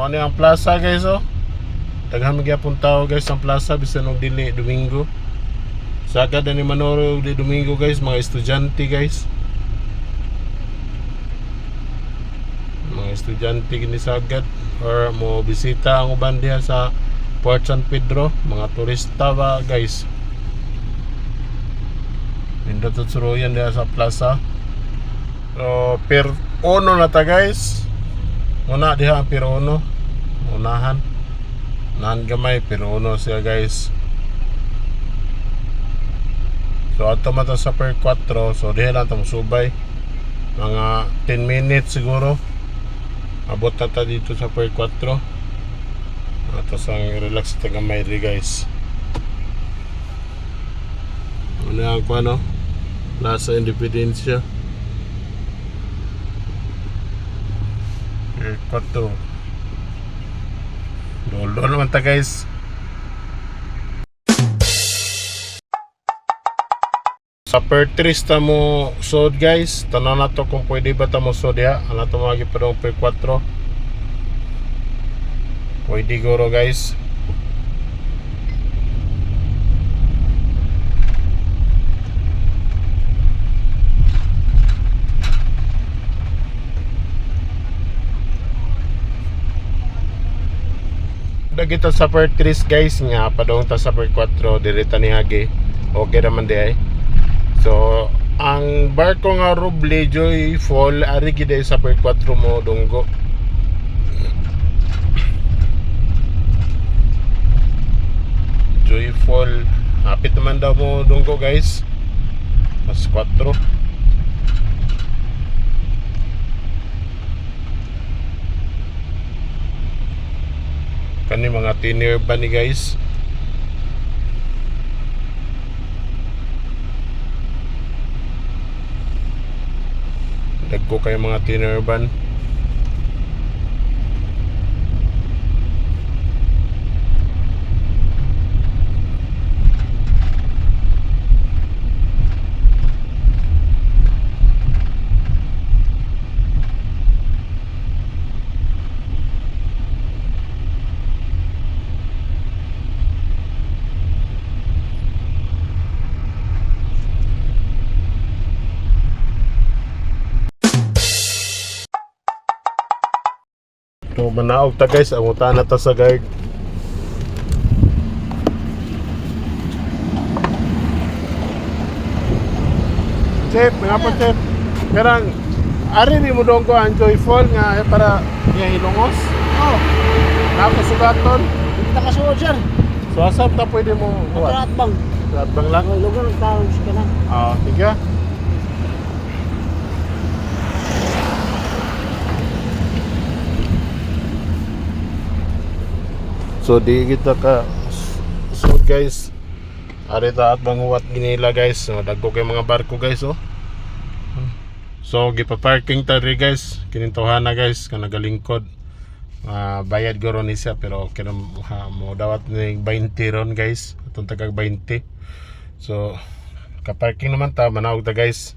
Mao ni ang plaza, guys, oh. Daghan man gyapon tao, guys, ang plaza bisan og dili Domingo. Sagad na ni Manoro og di Domingo, guys, mga estudyante, guys. Mga estudyante kini sagad or mo bisita ang uban diha sa Port San Pedro, mga turista ba, guys. Nindot at suruyan diha sa plaza. So, pier 1 na ta, guys. Una diha ang pier 1. Unahan. Unahan gamay, pier 1 siya, guys. So ato man ta sa pier 4. So diha lang ta mosubay. Mga 10 minutes siguro. Abot na ta dito sa pier 4. Ato sang relax ta gamay ri, guys. Ano ang kuno? Plaza Independencia. Pier 4. Dol-dol naman ta, guys. Sa per 3 ta mo sod, guys. Tanaw na to kung pwede ba ta mo sod diha. Ano to mga gipadong per 4. Pwede guro, guys. Dagita sa per 3, guys, nga padong ta sa per 4 diri ta ni Hagi. Okay raman di ay. So ang barko nga Roble Joyful ari gid ay sa per 4 mo dunggo. Joyful hapit naman daw mo dunggo, guys. Mas 4. Kani mga tiner ba ni, guys? Dagko kayo mga tiner van. So manaog ta, guys, ang na ta sa guard. Chef, mga po, chef. Karang ari ni mo doon ko ang Joyful nga eh, para niya Hilongos. Oh, Nakasugaton. hindi na kasunod, sir. So asap ta pwede mo Ito at bang. Lahat bang lang? Oh, lugar ng tao sa kanan. Ah, sige. So di kita ka, so guys, ari ta at banguwat ginila, guys. So dagko kay mga barko, guys, oh. So gipa-parking ta ri, guys, kinintuhan na, guys, kana galingkod. Ah, bayad guro ni siya pero okay na ha, mo dawat ni 20 ron, guys. Atong tagag 20. So ka-parking naman ta, manaog ta, guys.